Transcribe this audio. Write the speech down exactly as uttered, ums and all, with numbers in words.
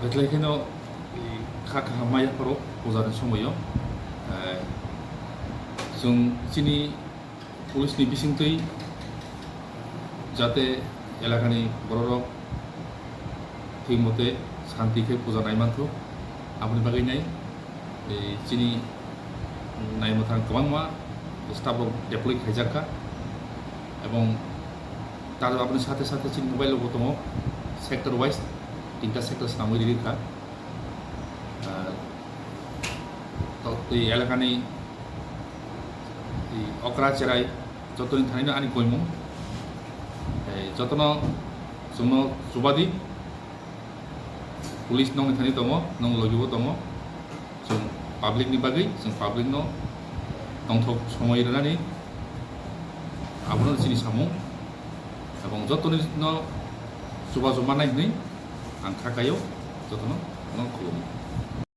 Bethlai kheno kha kaham maya pharo puja ni somoyo chwng chini police ni bisingtwi jate elakani bororok thik mote shanti khe puja nai manthok, aboni bagwi nai chini naimwthang kwbangma staff rok deploy khaijak kha, ebong tar aboni sathe sathe chini mobile rok bo tongo, sector wise tinta sector swnamwi rikha. Tei elakani okra cherai jotoni thanino ani koimung, jotono chwngno chubadi. Police nongni thani tongo, nong logibo tongo. Chwng public ni bagwi, chwng public no tongthok somoi rwnani, abono chini samung. Ebong jotoni no chubachu mannai hwnwi ang kha kaio, jotono no khulumwi.